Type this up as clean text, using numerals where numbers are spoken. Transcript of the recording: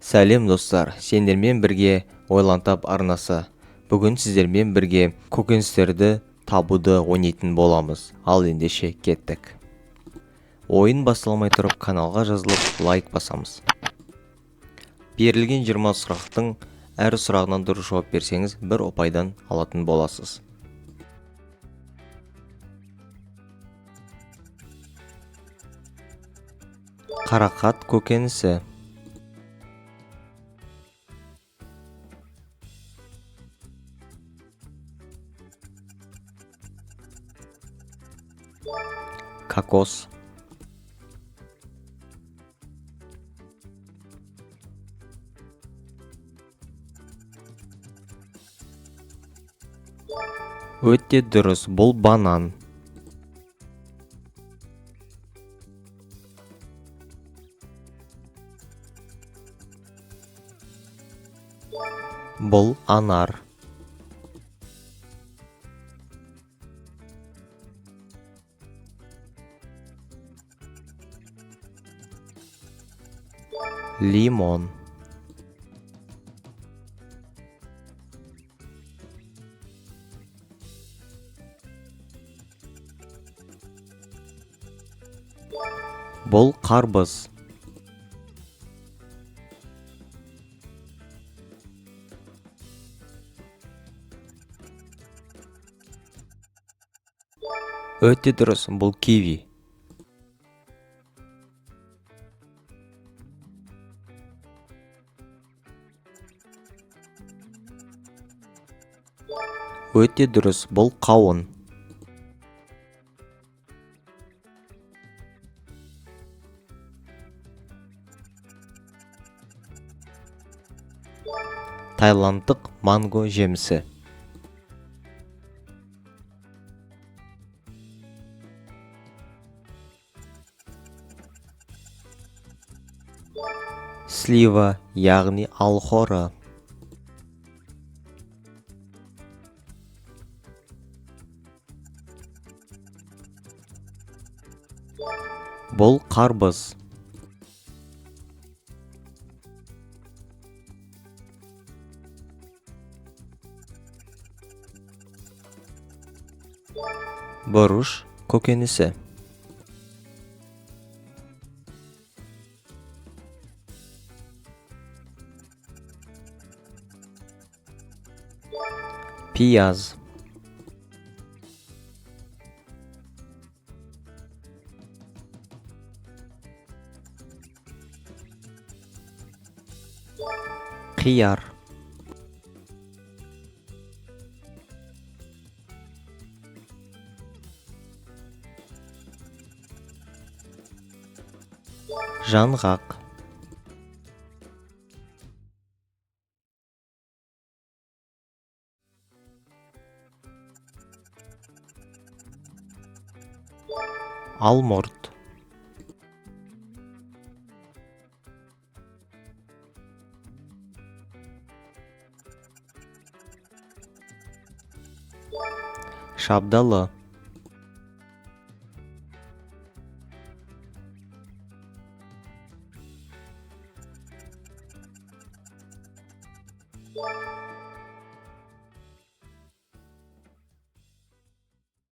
Сәлем, достар! Сендермен бірге Ойлантап арнасы. Бүгін сіздермен бірге көкөністерді табуды ойнайтын боламыз. Ал ендеше кеттік. Ойын басталмай тұрып, каналға жазылып, лайк басамыз. Берілген 20 сұрақтың әр сұрағынан дұрыс жауап берсеңіз, бір ұпайдан алатын боласыз. Қарақат көкөнісі. Кокос. Өте дұрыс, бұл банан. Бұл анар. Лимон. Бұл қарбыз. Өте дұрыс, бұл киви. Өте дұрыс, бұл қауын. Таиландтық манго жемісі. Слива, яғни алхоры. Бұл қарбыз. Бұрыш көкөнісі. Пияз. Қияр. Жаңғақ. Алмұрт. Шабдалы.